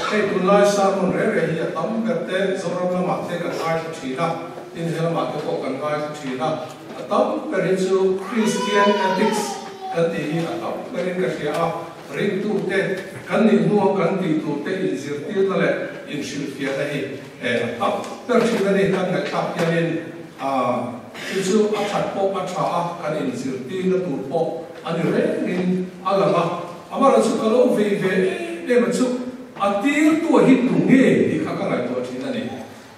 Hei tunlai sermon reng reng hi a tam ber te Zoram lamah te kan ngaithla thin a, tin he lamah te pawh kan ngaithla thin a. A tam ber hi chu Christian ethics kan tih hi a tam berin ka hria a, ringtute kan nih hnua kan tih tur te inzirtirna leh inhrilhfiahna hi a tam ber thin a ni. Kan ngaihthlak hianin chu chu a that pawh a tha a, kan inzirtirna tur pawh a ni rengin a lang a. Amaherawhchu ka lo vei ve em em a chu a tirtu a hi tu nge tih kha ka ngaihtuah thin a ni.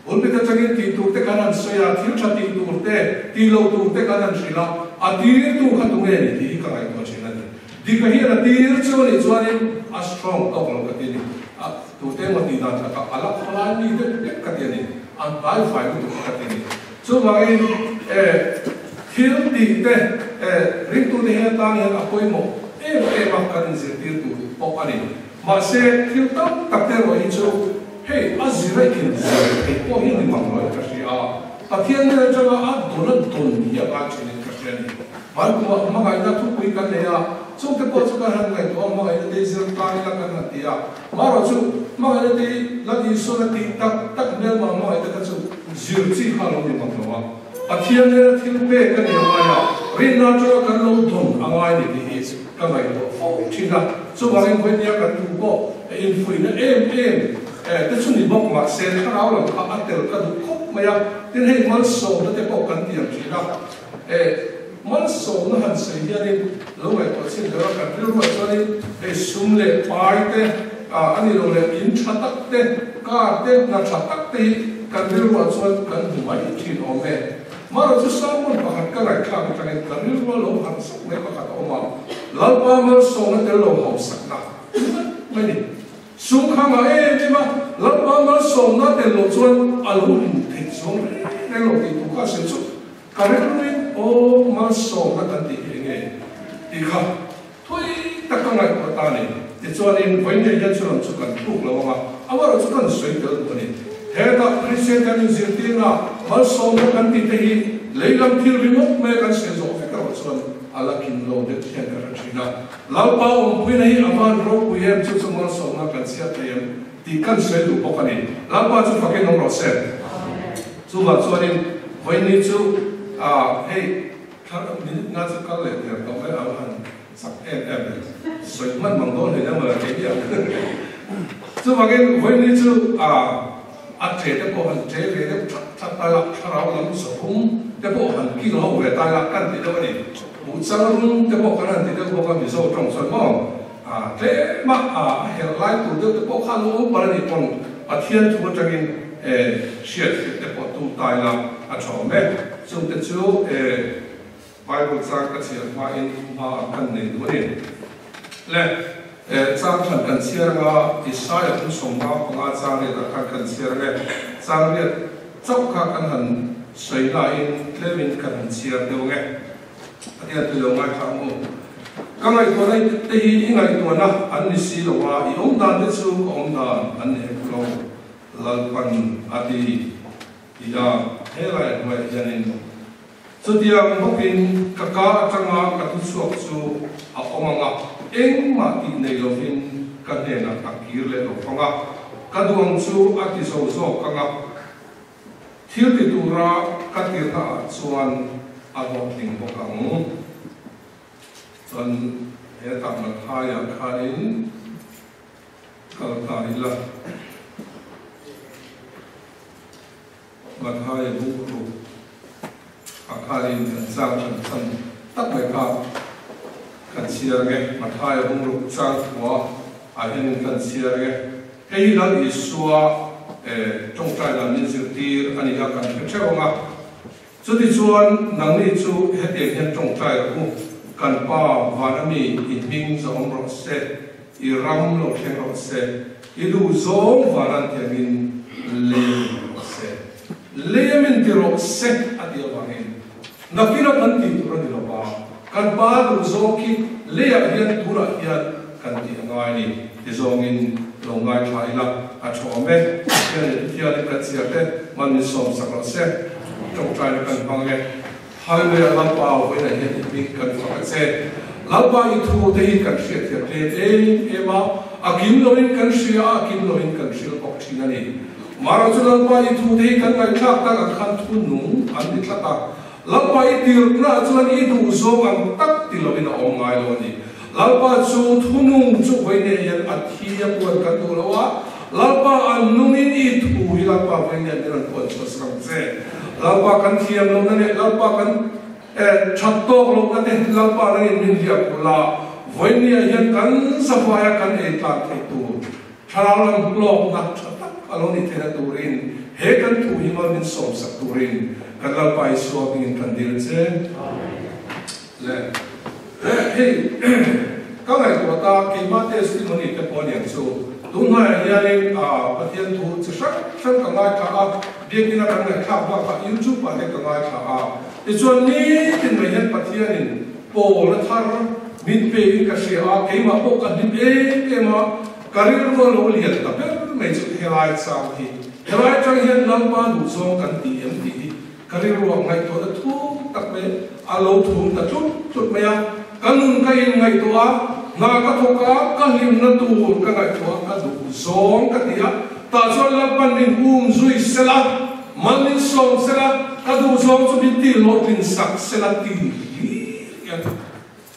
Pulpit atangin tih tur te kan han sawi a, thil tha tih tur te, tih loh tur te kan han hrilh a, a tirtu kha tu nge ni tih hi ka ngaihtuah thin a ni. Dika hian a tir chu a nih chuanin a strong tawk lo ka ti a ni. A tute emaw tih dan takah a la khawlai mi deuh deuh ka ti a ni. A hnai fai lutuk ka ti a ni. Chuvangin e thil tih te e ringtute hian atan hian a pawimawh em em a kan inzirtir tur pawh a ni. Mahse thil tam tak te erawh hi chu hei a zir a inzir theih pawh hi a ni mang lo in ka hria a, Pathian nen atanga a dawn a dawn hi a ngai thin in ka hria a ni. Hmaikuma hmangaihna thupui kan nei a, chungte pawh chu kan han ngaihtuah a, hmangaihna te hi zir tan ila kan han ti a, marawh chu hmangaihna te hi Lal Isuan a tih tak tak hmelma hmangaihna kha chu zir chi kha a lo ni mang lo a, Pathian nena thil pek a ni a ngai a, rinna atanga kan lo dawn a ngai ni tih hi ka ngaihtuah fo thin a, chuvangin vawinia kan thu pawh infuihna em em te chu ni bawk mahse thlarau lam kha a tel ka duh khawp mai a, tin hei malsawmna te pawh kan tiam thin a. E, malsawmna han sawi hianin lo ngaihtuah chin ber a, kan rilruah chuanin hei sum leh pai te, a ni lo leh in tha tak te, car te, hna tha tak te hi kan rilruah chuan kan hmu mai thin awm e. Marawh chu sermon pakhat ka ngaihthlak atangin ka rilrua lo harh zauh mai pakhat a awm a, Lalpa malsawmna tel lo hausakna ringawt mai ni. Sum kha ngah em em a, Lalpa malsawmna tel loh chuan a lo hmu theih zawng reng reng lo tih tur kha a sawi chu. Ka rilruin aw malsawmna kan tih hi enge tih kha thui tak ka ngaihtuah ta a ni. Tichuanin vawiin hian chu lam chu kan tluk lo ang a, amaherawh chu kan sawi tel duh a ni. Hetah Kristian kan inzirtirna malsawmna kan tih te hi lei lam thil ringawt mai a kan sawi zawh vek erawh chuan a la kim lo deuh hian ka hre thin a. Lalpa awmpuina hi a van ropui em chu chu malsawmna kan chhiat thei em tih kan sawi duh bawk a ni. Lalpa chu fakin awm rawh se. Chuvah chuanin vawiini chu hei thla minute nga chu kal leh der tawh mai ang han chak em em le sawi hman mang dawn hle emaw la kei hian. Chuvangin vawiini chu a ṭe te pawh han ṭe ve deuh thak thak ta ila, thlarau lam zahum te pawh han kil ho ve ta ila kan ti deuh a ni. Buhchang rum te pawh kan han ti deuh bawk a Mizo ṭawng chuan maw tlema a herh lai tur deuh te pawh kha an lo awm palh a nih pawn Pathian thu atangin hriat fiah te pawh tum ta ila a tha awm e. Chungte chu Bible chang ka chhiar hmain hma kan nei duh a ni. Le chang hran kan chhiar anga Isaia phun 55 chang riatah khan kan chhiar ang e. Chang riat chauh kha kan han sawi nain tlemin kan han chhiar deuh ang e. Pathian tui lo ngaithla ang u. Ka ngaihtuahna te hi i ngaihtuahna an ni si lo a, i awm dan te chu ka awm dan an ni hek lo, Lalpan a ti ti a, helai hnuaiah hianin chutiang bawkin ka ka atanga ka thuchhuak chu a awm ang a, engmah tih nei lovin ka hnenah a kir leh lo fang a, ka duang chu a ti zo zawk ang a. Thil ti tura ka tirna ah chuan a hlawhtling bawk ang. Chuan hetah Mathai-ah khanin kal ta ila. Mathai-a bungkru ah khanin kan chang hran chhan tak mai kha kan chhiar ang e. Mathai-a bungruk chang thua ah hianin kan chhiar ang e. Hei hi Lal Isua tawngtai dan min zirtir a ni a, kan hre theuh ang a. Chutichuan nangni chu hetiang hian tawngtai rawh u, Kan Pa vana mi i hming zawm rawh se, i ram lo thleng rawh se, i duh zawng vanan tiangin lei min rawh se. Lei a min ti rawh se a tih avangin nakina kan tih tur a ni lo va, kan Pa duh zawng khi leiah hian tunah hian kan tih a ngai a ni. Ti zawngin lo ngaithla ila a tha awm e. Pathian leh Pathianin kan chhiar te man min sawm sak rawh se. Tawngtaina kan hmang e. Hallelujah Lalpa vawiinah hian i hming kan fak a che. Lalpa i thu te hi kan hriatthiam tlem em em a. a kim loin kan hria a, a kim loin kan hrilh bawk thin a ni. Mara chu Lalpa i thute hi kan ngaihthlak takah khan thu nung an ni tlat a, Lalpa i tirhnaah chuan i duh zawng ang tak ti loin a awm ngai lo a ni. Lalpa chu thu nung chu vawi nei hian a thi a puan kan duh lo a, Lalpa an nungin i thu hi Lalpa vawi nei min rawn puan chhuah sak ang che. Lalpa kan thiam lohna leh Lalpa kan that tawk lohna te Lalpa nangin min hliah kulh a, vawi niah hian kan zavaia kan ei tlan theih tur Thlarau lam hlawkna tha tak a lo nih theihna turin he kan thu hi mal min sawmsak turin kan Lalpa Isua hmingin kan dil che. Le hei ka ngaihtuah ta keimah testimony te pawh aniang chu tunhnaiah hianin Pathian thu chi hrang hrang ka ngaithla a, biakina kan ngaihthlak bakah YouTube ah te ka ngaithla a, tichuan nitin mai hian Pathianin pawl a thar min pein ka hria a, keimah pawh ka hlim em em a, ka rilru a lo lian ta ber mai chu helai chang hi, helai chang hian Lalpa duhzawng kan ti em tih hi ka rilruah ngaihtuahna thum tak mai a lo thum ta tlut tlut mai a, ka nun ka in ngaihtuah a, hna ka thawk a, ka hlimna tur ka ngaihtuah a, ka duhzawng ka ti a, tah chuan Lalpan min um zui sela, mal min sawm sela, ka duhzawng chu min tih hlawhtlin sak sela ti hlir hian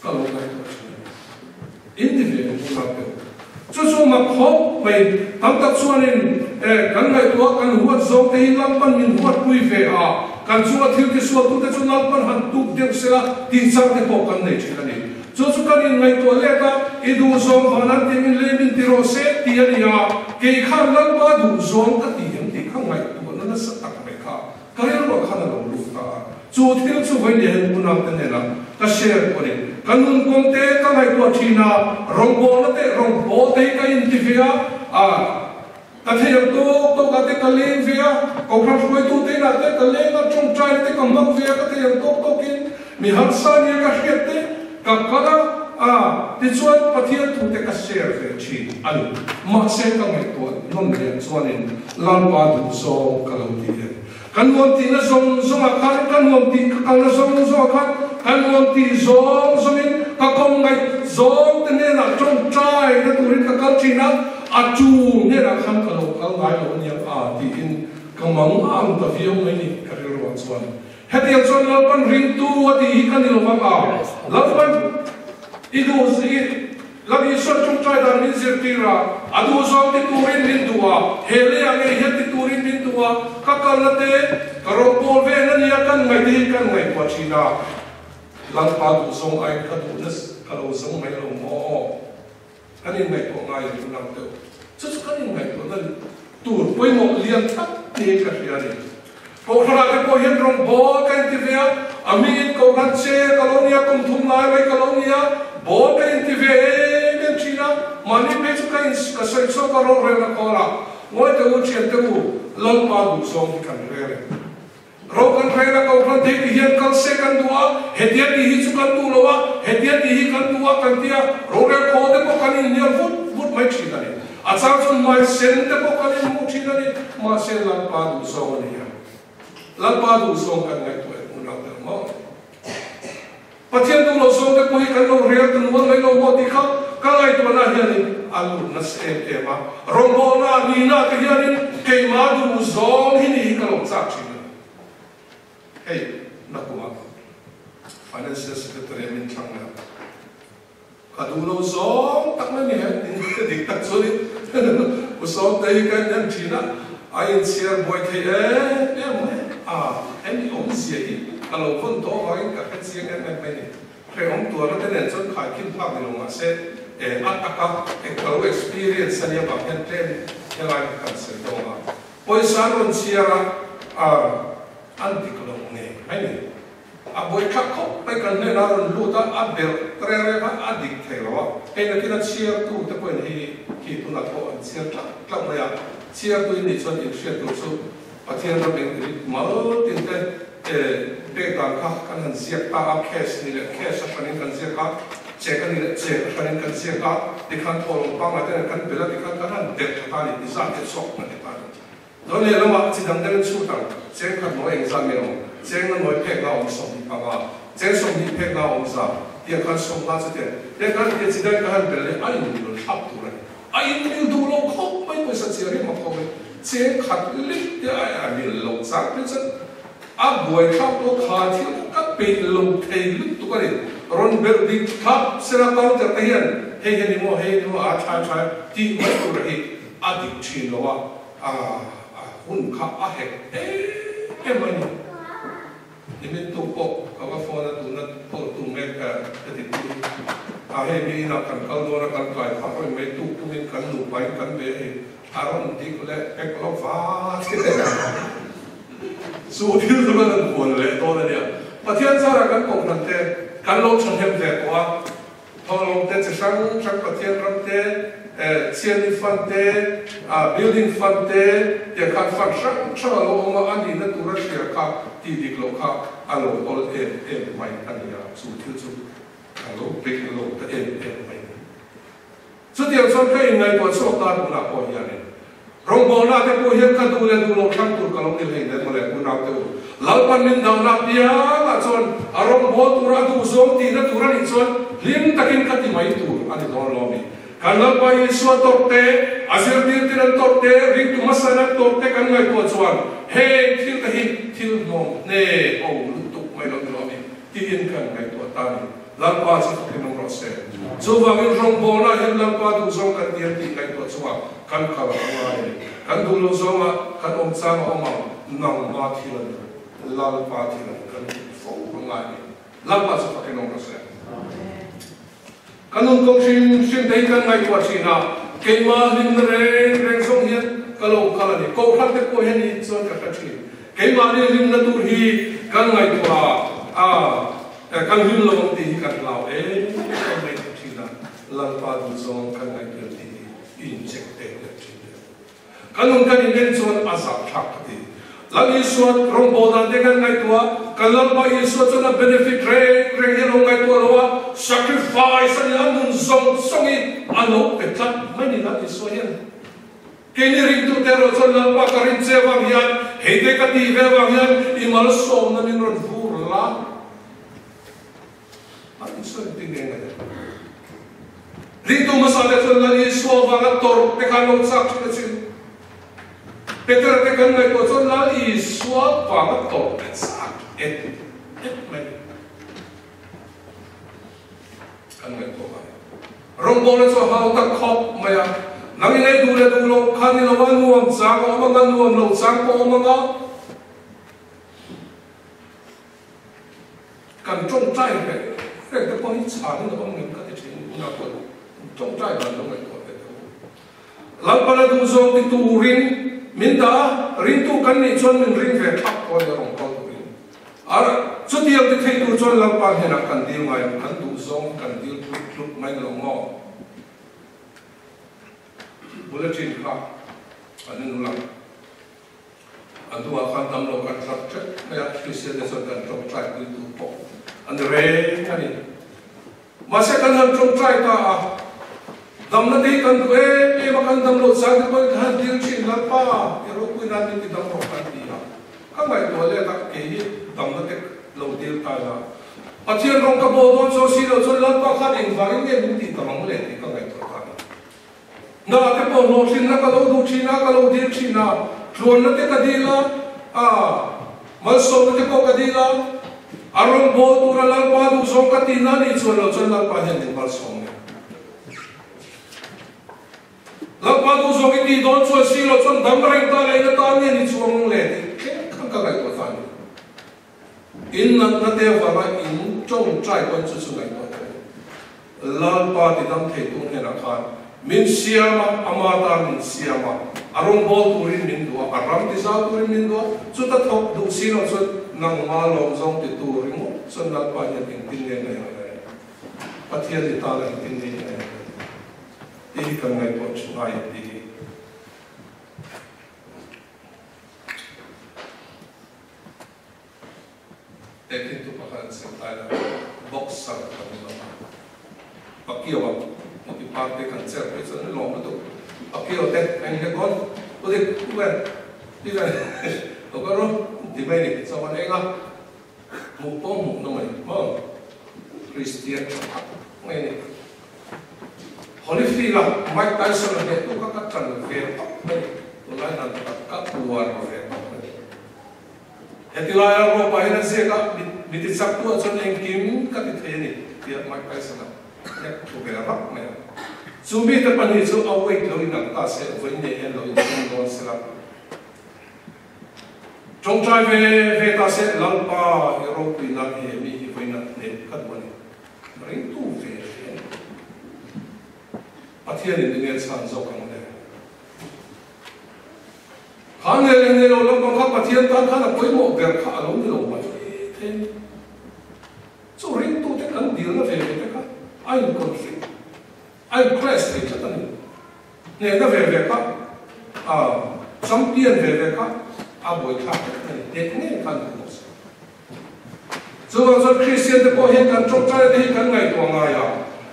ka lo ngaihtuah thin a ni. In ti ve ang u Lalpeu. Chu chu mak khawp mai tam tak chuanin e kan ngaihtuah kan huat zawng te hi Lalpan min huatpui ve a, kan chunga thil tisualtute chu Lalpan han tuk deuh sela tih chang te pawh kan nei thin a ni. Chu chu kan inngaihtuah let a, i duhzawng van an ti min lei min ti rawh se tih a ni a, kei khan Lalpa duhzawng ka ti em tih kha ngaihtuahna nasa tak mai kha ka rilruah khan a lo lut ta a. Chu thil chu vawi leh unaute hnenah ka share pawh a ni. Ka nun kawng te ka ngaihtuah thin a, rawngbawlna te rawngbawlte hi ka inti ve a, a Ka thei ang tawk tawk ah te ka leng ve a, Kohhran hruaitu te inah te ka leng a, tawngtaina te ka hmang ve a, ka thei ang tawk tawk in mi harsa nia ka hriat te ka kal a, a tichuan Pathian thu te ka share ve thin a ni. Mahse ka ngaihtuah nawn leh chuanin Lalpa duhzawng ka lo ti em. Ka nuam tihna zawng zawngah khan, ka nuam tih ka kalna zawng zawngah khan, ka nuam tih zawng zawngin ka kawm ngaih zawng te hnenah tawngtai na turin ka kal thin a, a tu hnenah khan ka lo kal ngai lo aniang a tiin ka mang ang ta viau mai ni ka rilruah chuan. Hetiang chuan Lalpan ringtu a tih hi ka ni lo vang a, Lalpan i duh i Lam Isua tawngtai dan min zirtir a, a duhzawng ti turin min duh a, he leiah ngei hian ti turin min duh a, ka kalna te, ka rawngbâwl ve na nia kan ngaih te hi kan ngaihtuah thin a, Lalpa duhzawng aiin ka duhna ka lo zawng mai lo maw? Kan inngaihtuah ngai lo nang deuh. Chu chu kan inngaihtuahna tur pawimawh lian tak niin ka hria a ni. Kohhranah te pawh hian rawngbâwl ka inti ve a, a mingin kohhran che ka lo nia, kum thum lai mai ka lo nia, bâwl ka inti ve em em thin a, mahni phei chu ka in ka sawi chhuak a rorelna kawlah ngawi teh u thian te u, Lalpa duhzawng hi kan rel em? Ro kan rel a kohhran thei ti hian kal se kan duh a, hetia tih hi chu kan duh lo a, hetia tih hi kan duh a kan tia, rorel khaw te pawh kan inhnial vut vut mai thin a ni. A chang chuan hmai sen te pawh kan inhmuh thin a ni, mahse Lalpa duhzawng a ni a. Lalpa duhzawng kan ngaihtuah em unau te maw? Pathian duh lo zawng te pawh hi kan lo rel ta nual mai lo maw tih kha ka ngaihtuahna hianin a lut nasa em em a. Rawngbawlna nihna te hianin keimah duhzawng hi ni hi ka lo chak thin a ni. Hei nakumah Financial Secretary a min thlang leh a. Ka duh lo zawng tak mai ni he in dik tak chu ni. U Sawmte hi ka en thin a, a inchhiar buai thei em em mai a, hemi awmzia hi ka lo vawn tawh avangin ka hre chiang em em mai ni. Hrehawm tuarna te nen chuan khaikhin phak ni lo mahse a taka ka lo experience a nia vang hian tlem helai kha kan sawi dawn a. Pawisa an rawn chhiar a, an dik lo ngei mai ni. A buai thlak khawp mai kan hnenah a rawn lut a, a belh reng reng a, a dik thei lo a. Hei nakin a chhiartu te pawhin hei khi tunah pawh an chhiar tlak tlak mai a, chhiartu in nih chuan inhriat tur chu Pathian ram eng rit mal tin te pek dan kha kan han ziak ta a, cash ni leh cash a hranin kan ziak a, check a ni leh check a hranin kan ziak a, tikhan thawhlawm pangngai te nen kan belh a, tikhan kan han belh tha ta a ni, ti zat te chhuak kan ti ta a ni. Dawn leh lamah chi dang deuhin chhut ang, cheng khat nawi engzat nge awm, cheng na nawi phek na awm 25, cheng 20 phek na awm za, tiang khan 50 chu tiang, tiang khan tia chi dang ka han bel leh a inmil thlap tur a ni. A in mil duh lo khawp mai pawisa chhiar hi mak khawp mai. Cheng khat lek te a a mil lo chang phei chuan a buaithlak pawh kha thil kha ka peih lo thei lutuk a ni. Rawn belh dik thlap sela counter te hian hei hi a ni maw hei hi a ni maw a thlai thlai tih mai tur hi a dik thin lo a, a hun kha a hek em em a ni. Nimin tuk pawh ka va phone a tuna call tu mek ka ti tu hi a hei mi inah kan kal dawn a kan tlai phah reng mai tuk tumin kan nupa in kan ve hei a rawn dik leh pek lo va thil chu thil chu kan rawn buan leh dawn a nia Pathian zarah kan kohhran te kan lo thahnem ve tawh a. Thawhlawm te chi hrang hrang Pathian ram te, Chianni fund te, building fund te tiang khan fund hrang hrang a lo awm a, a nihna tura hria kha tih dik loh kha a lo awl em em mai a ni a, chu thil chu a lo peih lo ta em em mai a ni. Chutiang chuan ka inngaihtuah chhuak ta tunah pawh hianin Rawngbawlna te pawh hian ka duh leh duh lo thlang tur ka lo ni hlei nen mawle unau te u. Lalpan min dahna piangah chuan a rawngbâwl tura a duh zawng tihna tur a nih chuan hlim takin ka ti mai tur a ni dawn lo a mi. Kan Lalpa Isua tawrh te, a zirtirtin an tawrh te, ringtu hmasa in an tawrh te kan ngaihtuah chuan heng thil te hi thil hnawm hne ho lutuk mai lo ni lo a mi tiin kan ngaihtuah ta a ni. Lalpa chu fakin awm rawh se. Chuvangin rawngbawlna hian Lalpa duh zawng kan ti a tih ngaihtuah chungah kan kal a ngai a ni. Kan duh loh zawngah kan awm chang a awm ang, nangma thil a ni lo, Lalpa thil a ni kan tih fo a ngai a ni. Lalpa chu fakin awm rawh se. Ka nun kawng hrim hrim te hi kan ngaihtuah thin a, keimah hlimna reng reng zawng hian ka lo kal a ni. Kohhran te pawh hian i chuan ka hre thin. Keimahni hlimna tur hi kan ngaihtuah a, kan hlim lo ang tih hi kan hlau em em mai thin a, Lalpa duh zawng kan ngaihtuah tih hi i incheck tek leh thin em? Ka nun kan in en chuan a zah thlak ka ti. Lal Isua rawngbâwl dan te kan ngaihtuah, kan Lalpa Isua chuan a benefit reng reng hi a lo ngaihtuah lo a, sacrifice a ni, a nun zawng zawng hi a lo pe tlat mai ni Lal Isua hian. Keini ringtute erawh chuan Lalpa ka rin che vang hian, hei te ka tih ve vang hian i malsawmna min rawn vur la. Lal Isua in ti nge ngai a? Ringtu hmasa te chuan Lal Isua vanga tawrh te kha an lo chak thin a chin. Petera te kan ngaihtuah chuan Lal Isua vanga tawrh te chak et et mai kan ngaihtuah ngai. Rawngbawlna chu a hau tak khawp mai a, nang in ei duh leh duh loh kha ni lo a, nuam chang a awm ang a, nuam lo chang pawh a awm ang a. Kan tawngtai reng reng te pawh hi chhan in a awm ngem ka ti thin unau pawh tawngtai dan lo ngaihtuah ve teh u. Lalpana duh zawng ti turin min dah a, ringtu kan nih chuan min ring ve thlap pawh a nia rawn kal turin. A chutiang ti thei tur chuan Lalpa hnenah kan dil ngai ang, kan duh zawng kan dil tlut tlut mai ni lo maw? Bulletin kha an en ula. A hnuah khan dam lo kan thlap tep mai a, Kristian te chuan kan tawngtai pui tur pawh a ni reng a ni. Mahse kan han tawngtai ta a, damna te hi kan duh em em a, kan dam loh chang te pawhin kan han dil thin, Lalpa, i ropui nan min ti dam rawh kan ti a. Ka ngaihtuah let a, kei hi damna te lo dil ta ila, Pathian rawng ka bawl dawn chuang si loh chuan Lalpa khan engvangin nge min tih dam ang le tih ka ngaihtuah ta a ni. Hna te pawh hlawhtlinna ka lo duh thin a, ka lo dil thin a, tluanna te ka dil a, a malsawmna te pawh ka dil a, a rawngbâwl tura Lalpa duh zawng ka tihna a nih chuan lo chuan Lalpa hian min malsawm leh. Lalpa duh zawng i tih dawn chuan si lo chuan dam reng ta leh ina tan nge ni chuang le tih thleng khan ka ngaihtuah ta a ni. In natna te avanga in tawngtai pawn chu chu ngaihtuah teh u. Lalpa ti dam thei tu hnenah khan min siam a, ama tan min siam a, a rawngbâwl turin min duh a, a ram ti zau turin min duh a, chuta thawk duh si loh chuan nangma lawm zawng ti tur ringawt chuan Lalpa hian engtin nge ngaih ang le? Pathian i tana engtin nge i ngaih ang le? Tih hi kan ngaihtuah thin ai tih hi. Tehkhin tu pakhat an sem lai la boxer kan ni lo a, Pacquiao a Mopi Park te kan cher phei chuan an lawm lutuk Pacquiao te a inhlek dawn u dik u ber ti vel lo kal rawh ti mai ni chaw an eng a hmuh pawh hmuh na mai maw Christian tha tak mai a ni. Holyfield-a Mike Tyson-a hneh tu kha ka ṭan ve tawp mai a ni. Tunlai dan takah ka uar ve tawp mai a ni. Heti laia Ropa hian a ziak a, Mi ti chak tu ah chuan engkim ka ti thei a ni, tia Mike Tyson-a nek thu ve rap mai a. Chu mite pahnih chu a weight lo inang ta se, vawi nei hian lo inchhung dawn se la. Tawngtai ve ve ta se, Lalpa i ropui nan he mi hi vawi nat hneh ka duh a ni. Ringtu ve ve a ni. Pathianin enge chhan zawk ang le? Kha nge leh nge lo lampang kha Pathian tan khan a pawimawh ber kha a lo ni lo mai thei a ni. Chu ringtute kan dilna ve ve te kha a in conflict, a in clash thei tlat a ni. Hnehna ve ve kha a champion ve ve kha a buaithlak tlat a ni. Hneh ngei khan duh bawk si. Chuvang chuan Kristian te pawh hian kan tawngtaina te hi kan ngaihtuah ngai a,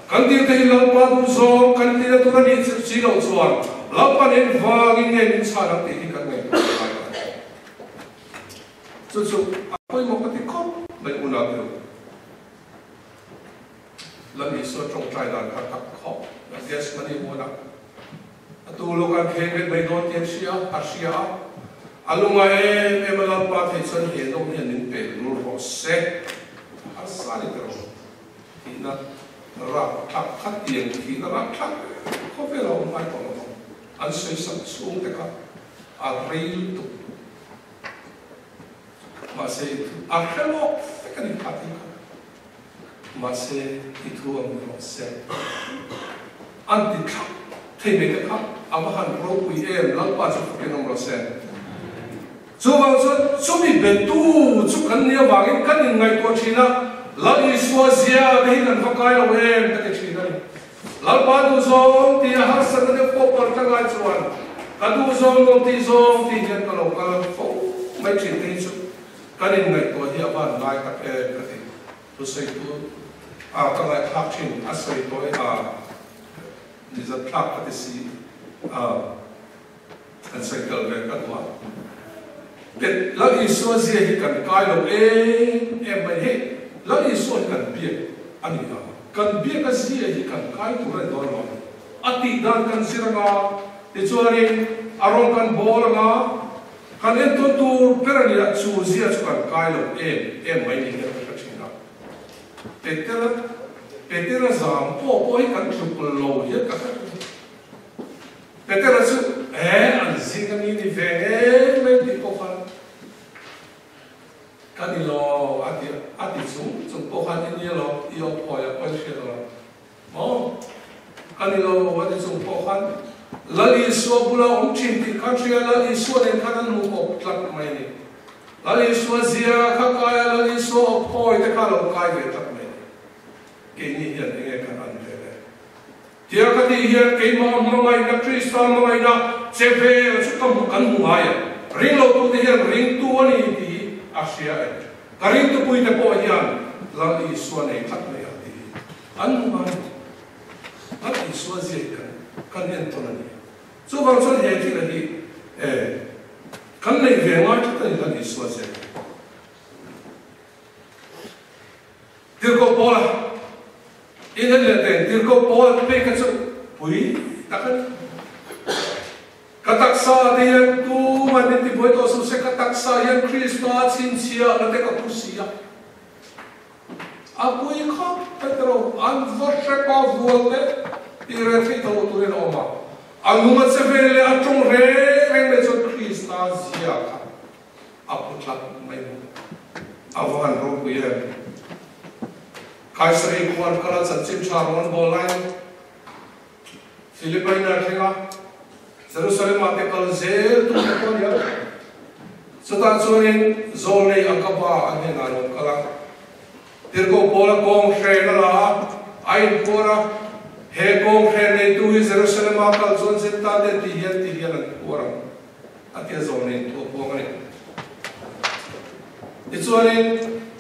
kan dil te hi Lalpa duh zawng kan tina tur a nih chi loh chuan Lalpa nen vangin nge min chhan ang tih hi kan ngaihtuah ngai a. Chu chu a pawimawh ka ti khawp mai unau te u. Lal Isua tawngtai dan kha tak khawp mai Gethsemane hmunah a tu lo kan kheng vet mai dawn tih an hria a hria a, a lunga em em a Lalpa thei chuan he no hian min pe lul rawh se, a harsa ni ta rawh tihna rap thlak kha tiang thihna rap thlak khawvel a awm ngai tawh lo vang, an sawi sak chhung te kha a rei lutuk. Mahse i thu a hre lawk vek a ni kha tih kha. Mahse i thu ang ni rawh se. An ti thlap thei mai te kha a va han ropui em, Lalpa chu fakin awm rawh se. Chuvang chuan chumi betu chu kan nih avangin kan inngaihtuah thin a, Lal Isua zia te hi kan va kai lo em ka ti thin a ni. Lalpa duhzawng tih a harsatna deuh pawh par ka ngai chuan ka duhzawng nuam tih zawng tih hian ka lo kal fo mai thin te hi chu kan inngaihtuah hi a van ngai tak em ka ti. Thusawitu a ka ngaihthlak thin a sawi tawi a nizat thlak ka ti si a kan sawi tel ve ka duh a. Pet Lal Isua zia hi kan kai lo em em mai hei Lal Isua hi kan biak a ni a, kan biak a zia hi kan kai tur a ni dawn lo a ni. A tih dan kan zir anga tichuanin a rawng kan bawl anga kan entawn tur ber a ni a, chu zia chu kan kai lo em em mai ni hian ka hre thin a. Petera Petera zam pawh pawh hi kan tluk lo hian ka hre thin. Petera chu, Eh, an zing a mi ni ve em em tih pawh khan ka ni lo, a ti a ti chung chung pawh khan i ni lo, i awm phawi a pawi hriat lo maw? Ka ni lo, a ti chung pawh khan Lal Isua bula awm thin tih kha hria, Lal Isua nen khan an hmu kawp tlat mai a ni. Lal Isua zia kha kai a, Lal Isua aw phawi te kha a lo kai ve tlat mai a ni. Keini hian enge kan an ve le? Tia ka tih hian keimah hmangaihna, Krista hmangaihna che vel chu ka hmu kan hmu ngai em? Ring lo tute hian ringtu a ni tih a hria em? Ka ringtupuite pawh hian Lal Isua nei tlat mai ang tih hi an hmu ngai em? Lal Isua zia hi kan kan entawn a ni. Chuvang chuan he thil hi e kan neih ve ngai tlat a ni Lal Isua zia hi. Tirhkoh Paula in en leh teng Tirhkoh Paula te kha chu pui tak a ni. Ka taksa te hian tuman min tibuai tawh suh se, ka taksa hian Krista chhinchhiahna te ka pu si a. A pui khawp mai te lo, an va hrep a vual te tih reh theih tawh loh turin a awm a. A nung a che vel leh a tawng reng reng mai chuan Krista zia kha a pu tlat mai bawk. A va han ropui em! Kaisari khuan kala chanchin tha rawn bawl laiin Philipaina thleng a, Jerusalem-ah te kal zel tum te pawh a ni a. Chutah chuanin Zawlnei Agaba a hnenah a lo kal a, Tirhkoh Paula kawng hren a la a, a inpuar a, He kawng hren neitu hi Jerusalem-ah kal chuan Jentail te ti hian ti hian an puar ang. A tia zawng nei thu a puang a ni. Tichuanin,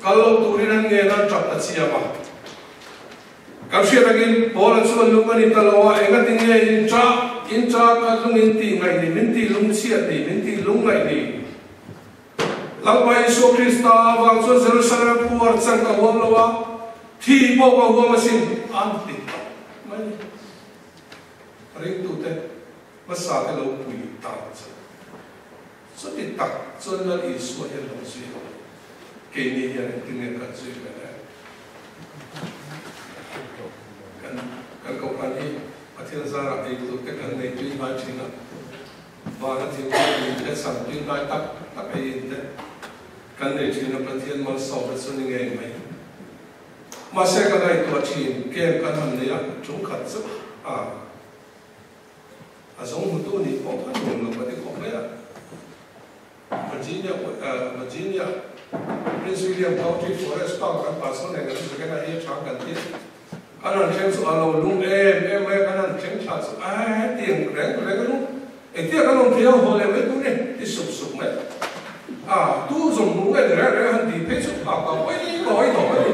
kal lo turin an ngen a, tap a chiam a. Kan hriat angin, Paula chuan lung a ni ta lo a, engati nge in ṭah, in ṭah kha lung in tih ngaih ni, min tih lung chhiat ni, min tih lung ngaih ni. Lalpa Isua Krista avang chuan Jerusalem phuar chang ka huam lo a, thi pawh ka huam asin, an ti tawp mai a ni. Ringtute hmasa te lo pui ta chu. Chuti tak chuan Lal Isua hian lo zui lo. Keini hian engtin nge kan zui ve le? Kan kan kohhran hi Pathian zarah ei tur te kan nei tui hnai thin a, vana thil pawh in te chang tui hnai tak tak ei in te kan nei thin a, Pathian malsawmna chu ni ngei mai. Mahse ka ngaihtuah thin, camp kan han nei a, tum khat chu a a zawng hmutu nih pawh kha nuam lo ka ti khawp mai a. Virginia Virginia Prince William County Forest Park kan pastor nen kan zirna hi a tha kan ti. Kan han thleng chu a lo lung em em mai a, kan han thleng thla chu a hetiang reng reng a lung. Engtia kan awm thei ang haw leh mai tur ni ti sup sup mai. A tu zawng hmuh nge ni reng reng a han tih phei chu a ka hawi ka hawi tawh mai ni.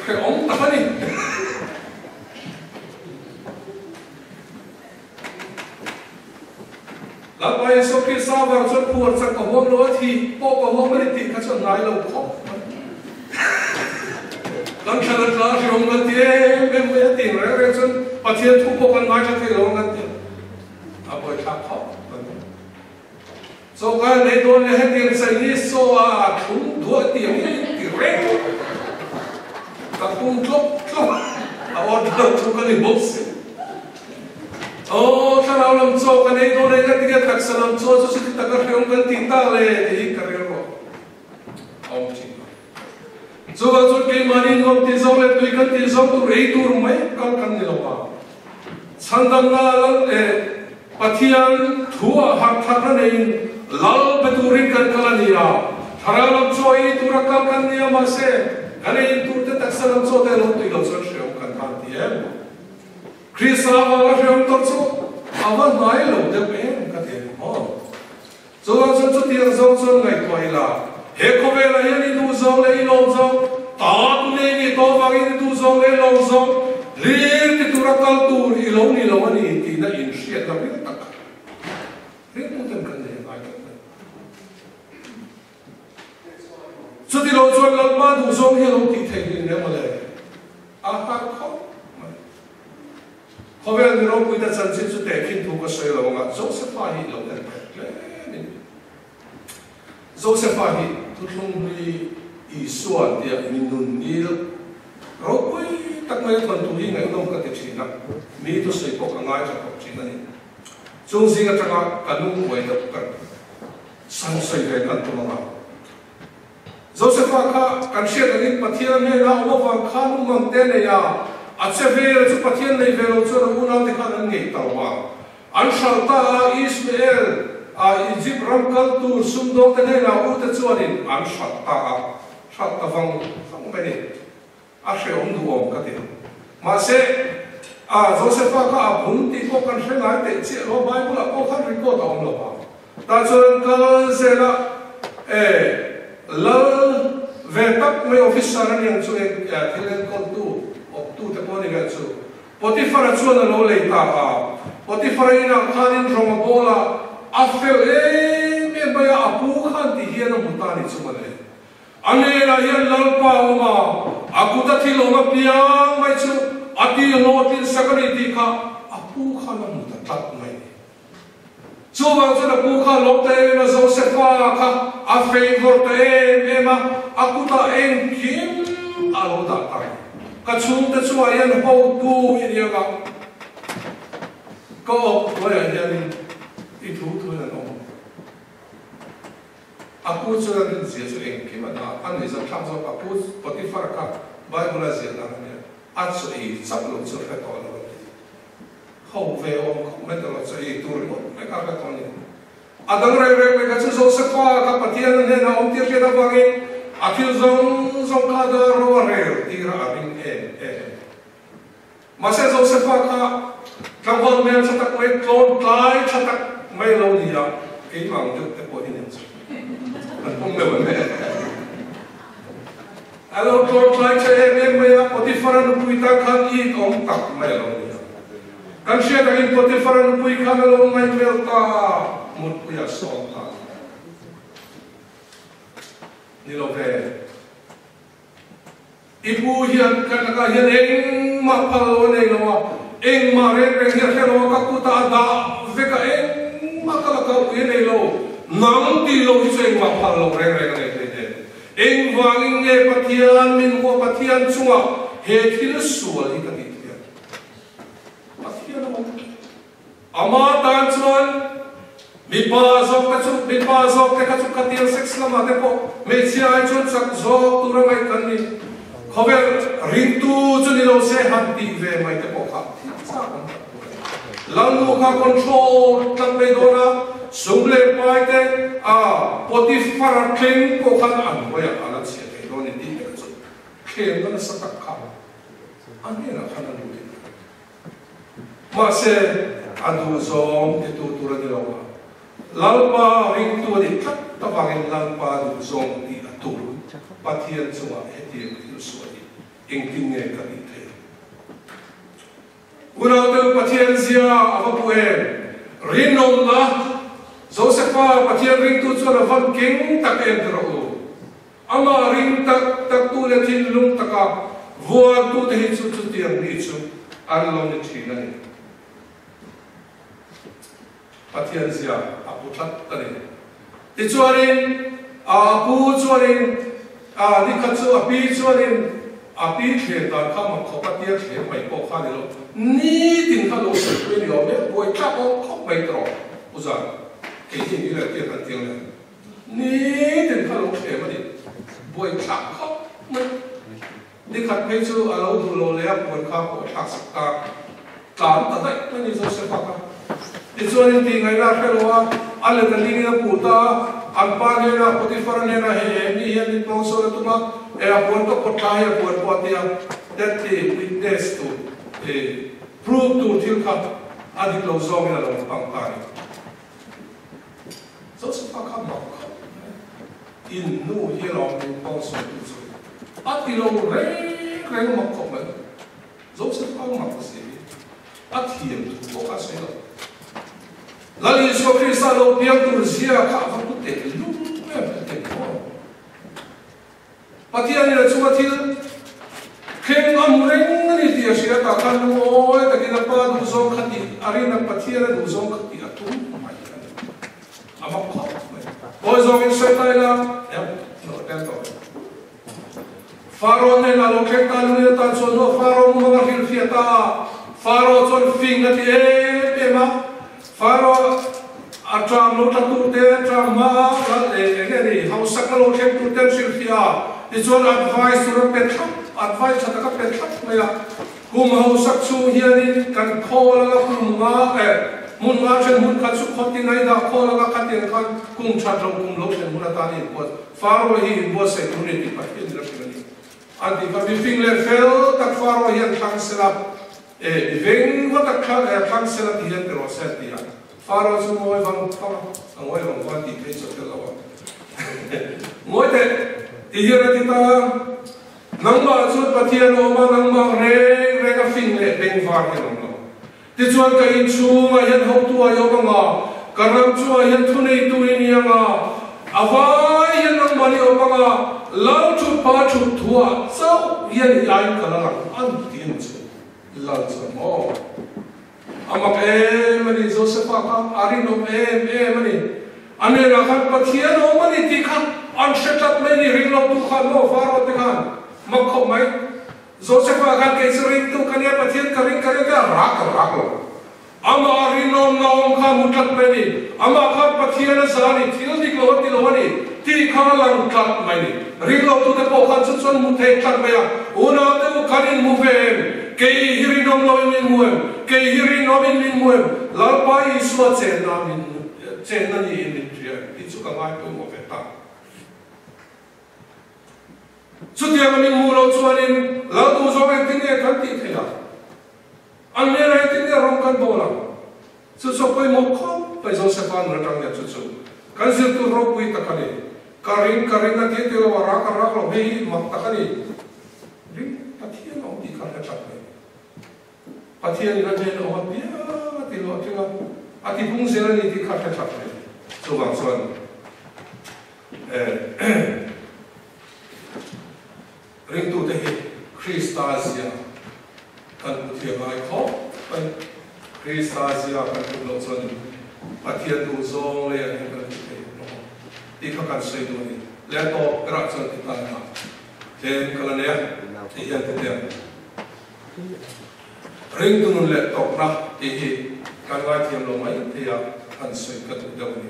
Hrehawm tak a ni. Lalpa Isua Krista avang chuan phuar chak ka huam lo a, thih pawh ka huam a ni tih kha chu a ngai lo khawp mai. Kan thlan a tla hrehawm kan ti em em mai a tih reng reng chuan Pathian thu pawh kan ngaithla thei lo ang kan ti a, a buaithlak khawp mai. Chawlhkai a nei dawn leh hetiang Chinese chaw a thlum duah tiang hi ti reng ka pum tlawk tlawk a order chu ka ni bawk si. Aw thlarau lam chaw ka nei dawn eng a tinge taksa lam chaw chu chuti taka hreawm kan tih tak le tih hi ka rilru a awm thin a. Chuvang chuan keimahni nuam tih zawng leh tui kan tih zawng tur ei tur mai kal kan ni lo va. Chhandamna lal leh Pathian thu ah harh thatna neiin lal be turin kan kal a ni a, thlarau lam chaw ei tura kal kan ni a, mahse kan ei in tur te taksa lam chaw te lo tui lo chuan hreawm kan tan ti em? Krista avanga hreawm tawrh chu a va hnai lo deuh em ka ti em aw. Chuvang chuan chutiang zawng chuan ngaihtuah ila, he khawvelah hian i duh zawng leh i lawm zawng, ta tu nei nih tawh avangin i duh zawng leh i lawm zawng hlir ti tura kal tur i lo ni lo a ni tihna inhriatna ring tak ringtuten kan nei a ngai tlat mai. Chuti lo chuan Lalpa duh zawng hi a lo tih theih hlin em mawle? A har khawp mai. Khawvel mi ropuite chanchin chu tehkhin thu ka sawi lo anga Josepha hi lo en phet hle ni. Josepha hi thuthlung hlui Isua tia mi nun nil ropui tak mai a thawn tur hi ngaihnawm ka ti thin a, mi thusawi pawh ka ngaithla khawp thin a ni. Chung zing atanga ka lungbuai deuh ka san sawi ve kan tum anga. Josepha kha kan hriat angin Pathian hnenah awm avang khan umang te nei a, a che vel chu Pathian nei ve lo chuan a unaute khan an ngei ta lo a. An hralh ta a, Ishmael a Egypt ram kal tur sumdawngte hnenah ute chuanin an hralh ta a, hralh ta vang vang mai ni. A hrehawm duhawm ka ti. Mahse, a Josepha kha a bun tih pawh kan hre ngai teh chiah lo, Bible ah pawh khan record a awm lo va. Tah chuan an kal zel a, e, lal ve tak mai officer a niang chu eng thil enkawltu, awptu te pawh a ni vel chu. Potiphar-a chuan a lo lei ta a, Potiphar-a inah khanin rawng a bawl a, a fel em em mai a, a pu khan ti hian a hmu ta a ni chu mawle. A hnenah hian Lalpa a awm a, a kuta thil awm apiang mai chu a ti hlawhtlin sak a ni tih kha a pu khan a hmu ta tlat mai a ni. Chuvang chuan a pu kha a lawm ta em em a, Josefa kha a favour ta em em a, a kutah engkim a lo dah ta a ni. Ka chhungte chungah hian hotu i ni anga, ka awp hnuaiah hianin i thu thuin an awm ang. A pu chuan a rinzia chu engkim a dah a, a nuihzat thlak zawk. A pu Potiphar kha Bible a ziah dan a nia, a chaw ei chauh lo chu hre tawh lo a ti. Ho ve awm khawp mai ta lo, chaw ei tur ringawt mai kha hre tawh a ni. A dang reng reng mai kha chu Josepha kha Pathian a hnenah awm tir hriat avangin a thil zawng zawng kha a dar ro a rel tir a, a ring em em. Mahse Josepha kha tlangval hmel tha tak mai, tlawn tlai tha tak mai lo ni a, keimah ang deuh te pawh hi nen chu an pawm deuh ang e. A lo tlawn tlai tha em em mai a, Potiphar-a nupui tan khan it awm tak mai a lo ni a. Kan hriat angin Potiphar-a nupui khan a lo ngaihmel ta a, mutpui a sawm ta a. Ni lo ve. I pu hian kan lakah hian engmah phal lo a nei lo a, Engmah reng reng hi a hre lo a, ka kutah a dah vek a, engmah ka la kalpui a nei lo. Nang tih loh hi chu engmah phal loh reng reng a nei thei nen. Engvangin nge Pathian min hua Pathian chungah he thil sual hi ka tih thiam? Pathian a awm. Ama tan chuan mipa zawk te chu mipa zawk te kha chu khatiang sex lamah te pawh hmeichhia ai chuan chak zawk tura ngaih kan ni. Khawvel ringtu chu ni lo se han tih ve mai te pawh kha thil chak awm tak tur a ni. Lalnu kha control tlat mai dawn a, sum leh pai te a Potiphar-a thleng pawh khan an hnuaiah a la chhiah thei dawn ni tih te kha chu thlemna nasa tak kha a hnenah khan a lut in a ring. Mahse, a duhzawng titu tur a ni lo a, Lalpa ringtu a nih tlat avangin Lalpa duhzawng tih a tum. Pathian chungah hetiang thil sual hi engtin nge ka tih theih ang? Unaute Pathian zia a va pu em? Rinawmna, Josefa Pathian ringtu chuan a van keng tak em ti rawh u. Amah ring tak taktu leh thinlung taka vuantute hi chu chutiang mi chu an lo ni thin a ni. Pathian zia a pu tlat a ni. Tichuanin a pu chuanin a nikhat chu a pi chuanin a pi thlem dan kha mak khawp a tia thlem mai pawh kha a ni lo. Nitin kha lo sawi pui a ni awm e, buai tlak awm khawp mai tawh Pu Zan, kei hi ni leh tia kan tiang leh. Nitin kha lo thlem a ni. Buai thlak khawp mai. Nikhat phei chu a lo duh lo leh a puan kha pawh thlak sak ta. Tlan ta daih mai ni Joseph-a kha. Tichuan in tih ngaihna a hre lo a, a let a lingin a puh ta a, an pa hnenah Potiphar-a hnenah hei he mi hian min pawng sawn a tum a, e a puan ka pawt thla hei a puan pawh a ti a, that ti witness tur, e prove tur thil kha a dik lo zawngin a lo hmang ta a ni. Joseph-a kha mak khawp mai. In nu hi alawm min pawng sawi tu chu a ti lo reng reng mak khawp mai. Joseph-a mak si hi a thiam thu pawh kha a sawi lo. Lal Isua Krista lo piang tur zia kha a va pu teh lung em a ti maw? Pathianin a chunga thil thleng a hmu reng a ni tih a hria tah khan lungawi takin a pa duhzawng kha tih a rin a, Pathian a duhzawng kha tih a tum mai a ni. A mak khawp mai. Kawi zawngin sawi ta ila, em lo tel tawh lo. Faro hnenah lo thleng ta lungin atan chuan hnuah Faro mumang a hrilhfiah ta a, Faro chuan fing a ti em em a, Faro a tang lo tla tur te, tang hma lal leh eng nge ni, hausak a lo thleng tur te an hrilhfiah a, tichuan advice tur an pe thlap, advice tha tak a pe thlap mai a. Kum hausak chhung hianin kan khawl anga kum nga eh hmun nga then hmun khat chu khawt tin a i dah khawl anga khatiang khan kum that lo kum lo thlen hun atan i inbuat Faro hi inbuatsaih tur ni tih Pathian in a hrilh a ni. An tih kha mifing leh fel tak Faro hian thlang sela E, i veng va tak thlang e, thlang sela ti hian ti rawh se a ti a. Faro chu ngawi vang vang a, a ngawi vang vang tih phei chu a tel lo a. Ngawi teh, ti hian a ti ta a, Nangmah chuan Pathian a awm a, nangmah reng reng a fing leh beng var hian awm lo. Tichuan ka inchhungah hian hotu a i awm anga, ka ram chungah hian thuneitu i ni anga, a vai hian nangmah i awm anga, lal thut pa thut thuah chauh hian i ain ka la lang an ti ang che. Lal chuan maw? A mak em a ni, Josepha kha a rinawm em em a ni. A hnenah khan Pathian awm a ni tih kha an hre tlat mai ni, ring lo tu khan maw Faro te khan mak khawp mai. Josepha khan kei chu ringtu ka nia, Pathian ka ring ka ring a, rak a rak lo. Amah rinawmna awm kha hmu tlat mai ni. Amah khan Pathian a za a ni, thil dik lo a ti lo a ni tih kha a lang tlat mai ni. Ringlotute pawh khan chu chuan hmu thei tlat mai a, Unaute u khan in hmu ve em? Kei hi rinawm loin min hmu em? Kei hi rinawmin min hmu em? Lalpa Isua chenna min chenna niin min hria em? Tih chu ka ngai pawimawh ve ta. Chutianga min hmuh loh chuanin Laltu zawng engtin nge kan tih theih a? An hmel ah engtin nge rawng kan bawl ang? Chu chu a pawimawh khawp mai Joseph-a nun atang hian chu chu kan zirtur ropui tak a ni. Ka ring ka ring a ti ti lo a rak a rak lo hei hi mak tak a ni. Ring Pathian a awm tih kha hre tlat mai. Pathian in a hnen a awm a piang a ti luah tling a, a ti pung zel a ni tih kha hre tlat mai. Chuvang chuan eh ringtute hi Krista zia kan hmu thiam ngai khawp. mai. Krista zia kan put loh chuan Pathian duh zawng leiah hian kan put thei lo ang tih kha kan sawi duh a ni. Leh tawp berah chuan ti tan a tlem ka la nei a tih hian ti teh ang. Ringtu nun leh tawpna tih hi kan ngaithiam lo mai thei a, han sawi ka duh deuh a ni.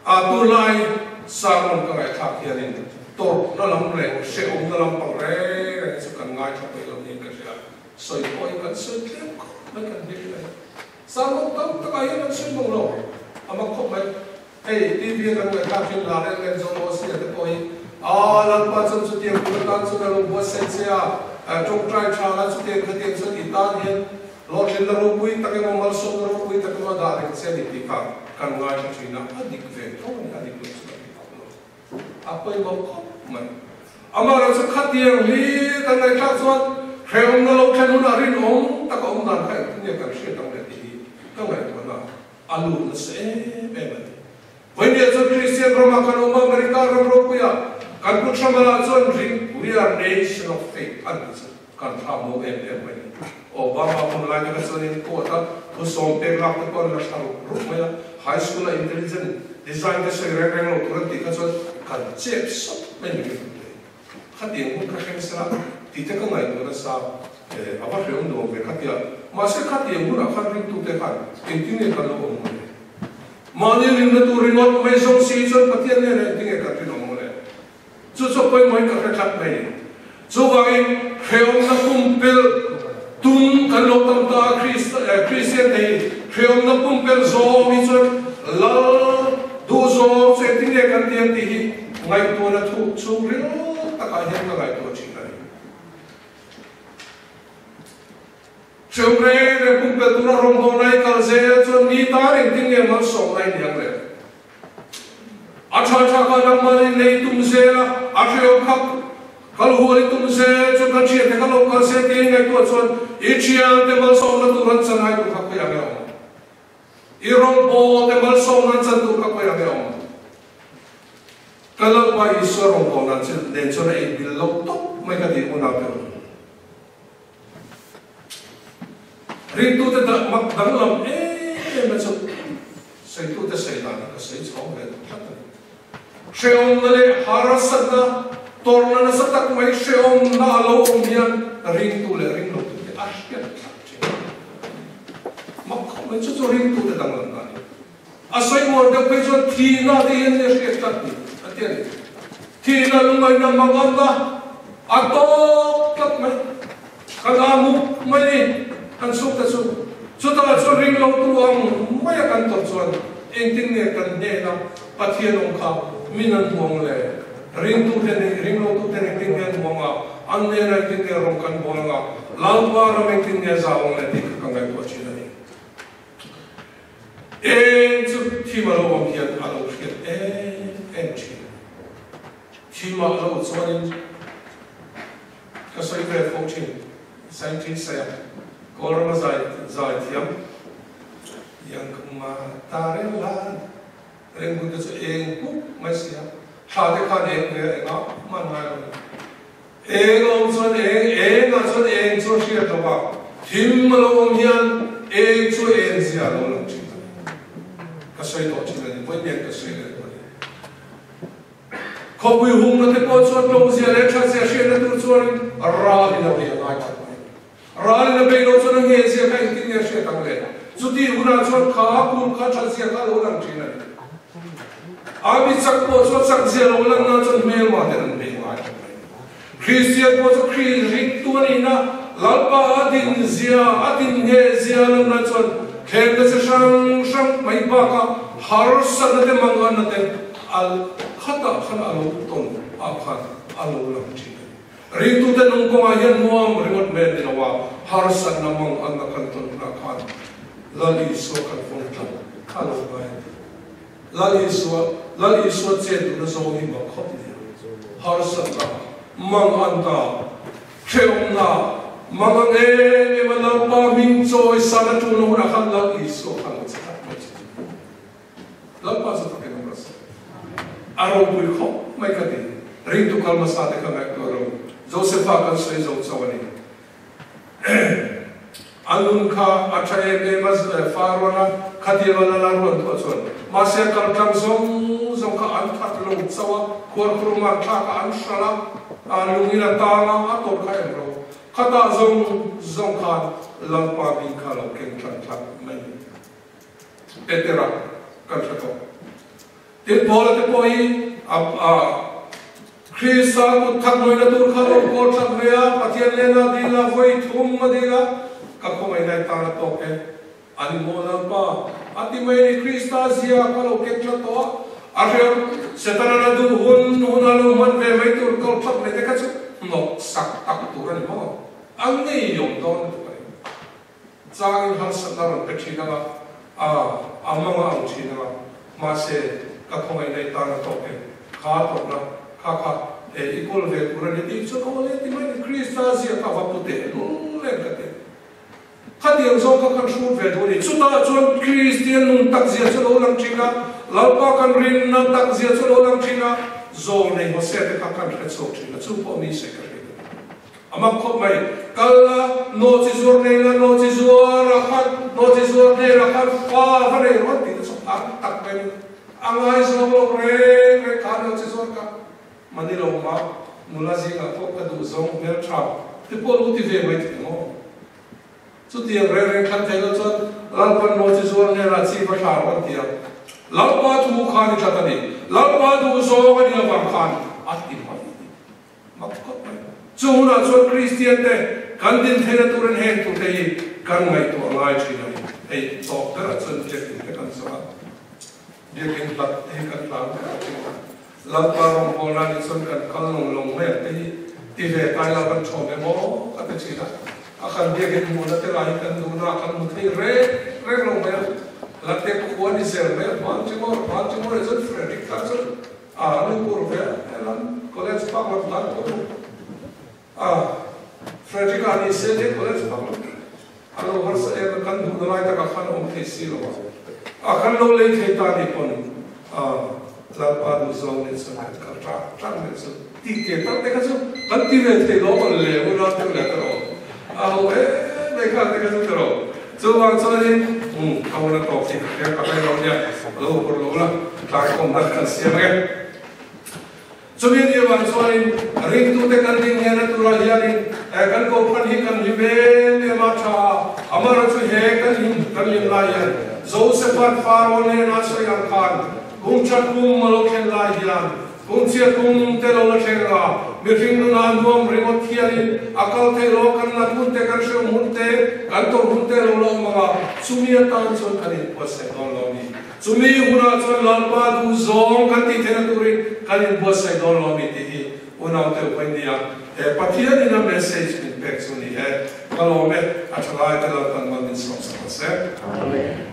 A tunlai sermon ka ngaihthlak hianin tawrhna lam leh hrehawmna lam pang reng reng hi chu kan ngaithla peih lo niin ka hria. Sawi pawh hi kan sawi tlem khawp mai kan hlir mai. Sermon tam takah hian kan sawi mawng lo, a mak khawp mai. Hei TV a kan ngaihthlak thin la reng reng zawng aw sia te pawh hi Aa Lalpa chuan chutiang tur atan chuan a lo buatsaih che a, tawngtai tha la chutiang khatiang chuan i tan hian hlawhtlinna ropui tak emaw malsawmna ropui tak emaw a dah reng che a ni tih kha kan ngaithla thin a, a dik ve tho a ni, a dik lo chu kan ti tak lo. A pawimawh khawp mai. Amaherawhchu chu khatiang hi kan ngaihthlak chuan hrehawmna lo thlen hunah rinawm taka awm dan kha engtin nge kan hriat ang le tih hi ka ngaihtuahna a lut nasa em em a ni. Vawinia chuan Kristian ramah kan awm a, America ram ropuiah kan pu Trump-a chuan ring We are nation of faith an ti chu kan thla maw em em mai ni. Obama hun lai te kha chuanin court a thu sawm pek lak te pawh an la thla rup rup mai a, high school a intelligent design te sawi reng reng lo tur an tih kha chuan kan chep sawp mai ni ka duh thei. Khatiang hun kha thleng sela tih te ka ngaihtuah nasa a va hreawm nuam ve khatia. Mahse khatiang hunah khan ringtute khan engtin nge kan lo awm ang le? Mahni rinna tur ringawt mai zawng si chuan Pathian hnenah engtin nge kan rinawm ang le? Chu chu pawimawhin ka hre tlat mai. Chuvangin hreawmna pumpelh tum kan lo tam ta a, Kristian te hi hreawmna pumpelh zawng hi chuan Lal duhzawng chu engtin nge kan ti ang tih hi ngaihtuahna thuk chhung ril takah hian ka ngaihtuah thin a ni. Hreawm reng reng pumpelh tura rawngbawlna i kal zel chuan mi tan engtin nge malsawmna i ni ang le? A tha tha kha nangmah in nei tum zel a, a hreawm kha kal hual i tum zel chuan ka thiante kha lo kal se tiin ngaihtuah chuan i thiante malsawmna tur an chan ai tur kha khawi ang e awm? I rawngbawlte malsawmna an chan tur kha khawi ang e awm? Ka Lalpa Isua rawngbawlna nen chuan a inbil lo tawp mai ka tih hunah te awm. Ringtute dah mak danglam em em a chu sawitute sawi dan hi ka sawi chhawng ve duh tlat a ni. Hrehawmna leh harsatna tawrhna nasa tak mai hrehawmna a lo awm hian ringtu leh ringlotute a hriat tlat thin a ni. Mak khawp mai chu chu ringtute danglamna a ni. A sawi muar deuh phei chuan thihna te hian nia hriat tlat ni a ti a ni. Thihna lungaihna manganna a tawp tlat mai. Kan a mup mai ni kan chhungte chu. Chutah chuan ring lo tu ang maia kan tawrh chuan engtin nge kan hnena Pathian awm kha min an hmu ang le? Ringtute nih ring lo tute engtin nge an hmu ang a, an hnena engtin nge rawng kan bawl ang a, Lalpa ram engtin nge a zau ang le tih kha ka ngaihtuah thin a ni. Eng chu thim a lo awm hian a lo hriat em em thin. Thimah lo chuanin ka sawi ve fo thin. Scientist saia Kawlrama zai zai thiam yang ma ta reng lan reng hun te chu eng huk mai si a, thla te khan eng ve a engah hman ngai lo ni. Eng a awm chuan eng, eng ah chuan eng chu a hriat lo a, thim a lo awm hian eng chu eng zia a lo lang thin a ni. Ka sawi tawh thin a ni, vawi nen ka sawi leh tawh a ni. Khawpui humna te pawh chuan tlawm zia leh that zia hriatna tur chuan ral in a bei a ngai khat mai. Ral in a bei lo chuan a nge zia kha engtin nge a hriat ang le? Chuti hunah chuan kha kum kha that zia kha a lo lang thin a ni. A mi chak pawh chu a chak zia lo lang nan chuan hmelma ten an bei ngai khat mai. Kristian pawh chu Kri ringtu a nihna, Lalpa a din zia, a din nge zia lan nan chuan thlemna chi hrang hrang mai bakah harsatna te manganna te a khatah khan a lo tawn ah khan a lo lang thin a ni. Ringtute nung kawngah hian nuam ringawt mai a ni lo a, harsatna manganna kan tawn hunah khan Lal Isua kan vawng tlat a lo ngai a ni. Lal Isua, Lal Isua chet duhna zawng hi mak khawp nia. Harsatna, manganna, hrehawmna, mangang em em a Lalpa hming chawi san a tul na hunah khan Lal Isua khan a che tlat mai thin. Lalpa chu takin awm rawh se. A ropui khawp mai ka ti. Ringtu kal hmasa te kha ngaihtuah ro. Josepha kan sawi zo chauh a ni. A nun kha a tha em em a, Farawn a khatiang a lal a ruan thuah chuan mahse a kal tlang zawng zawng kha an that lo chauh a, khuarkhurum an thlak a, an hralh a, lungin a tang a, a tawp kha eng ro. Khatah zawng zawng khan Lalpa bik kha lo keng tlan tlat mai ni. Petera kan hre tawh. Tin, Paula te pawh hi a Krista kut thak lawina tur kha lo kawl that ve a, Pathian lena dil a, vawi thum a dil a, ka khawngaih lai tan a tawk e. A ni maw Lalpa? A ti mai a ni, Krista zia ka lo keng tlat tawh a, a hriat Setana la duh hun hun a lo hman ve mai tur kal tlat mai te kha chu hnawk sak tak tur a ni maw? A ngeiawm dawn lutuk a ni. Changin harsatna rawn pe thin anga, a a manga ang thin anga, mahse ka khawngaih na i tan a tawk em? Kha tawpna kha kha e i kawl ve tur a ni tih chuan aw le ti mai ni, Krista zia kha va pu teh lul em ka ti. Khatiang zawng kha kan hrut ve duh a ni. Chutah chuan Kristian nun tak zia chu lo lang thin a, Lalpa kan rinna tak zia chu lo lang thin a, Zawlnei Hosea te kha kan hre chhuak thin a, chu pawh mi se ka hre duh. A mak khawp mai. Kal la, nawchi zuar nei la, nawchi zuar a khan, nawchi zuar hnen a khan fa va nei rawh tih te chu an tak mai ni. A ngaizawng lo reng reng kha nawchi zuar ka mani lo ma, nula zingah pawh ka duh zawng hmeltha te pawh lo ti ve mai thei maw? Chutiang reng reng thlan thei lo chuan Lalpan nawchi zuar hnenah chi va thla rawh an ti a. Lalpa thu khan i that a ni. Lalpa duh zawng a nih avang khan a ti mai. Mak khawp mai. Chu hunah chuan Kristian te kan din theihna turin heng tute hi kan ngaihtuah ngai thin a ni. Hei tawp berah chuan biakin te kan zawh a, biakin hlat te hi kan hlan ber thin a. Lalpa rawngbawlna nih chuan kan kal lawng lawng mai ang te hi ti ve tai la kan thawm em aw ka ti thin a. A kan biakin hmuhna te lah hi kan duhna ah kan hmu thei reng reng lo mai a. Hlate khua ni zel mai a, Baltimore, Baltimore ah chuan Frederick tan chuan A nu pur ve helam college pak lam tan pawh u a Frederick a ni se le college pak lam a lo harsa em a kan duhna lai takah khan a awm thei si lo a a kan lo lei thei ta ni pawn a Lalpa duh zawng nen chuan kan kal tang tang mai chu tih ke tak te kha chu kan ti ve thei lo mawn le u ram deuh leh ka rawh a ho em mai kha te kha chu ka rawh Chuvang chuanin umm ka hun a tawk tih ka hria ka hai lo nia, lo hur lo la, tlai kawmna kan siam ang e. Chumi ni avang chuanin ringtute kan ding nghehna turah hianin kan kohhran hi kan hlim em em a tha a, amaherawhchu he kan hlim kan hlim lai hian Josepha'n Pharaoh hnena sawi ang khan kum tha kum a lo thlen lai hian Kungchhia kum te lo la thleng a, mihring nuna nuam ringawt hianin a kal theih lo, kan nat hun te, kan hrehawm hun te, kan tawrh hun te lo la awm ang a, chumi atan chuan kan inbuatsaih dawn lo a ni. Chumi hunah chuan Lalpa duh zawng kan tih theihna turin kan inbuatsaih dawn lo a ni tih hi unaute upa India he Pathianin a message min pek chu ni e. Ka lawm e, a tha laite Lalpan mal min sawm sak ang se. Amen.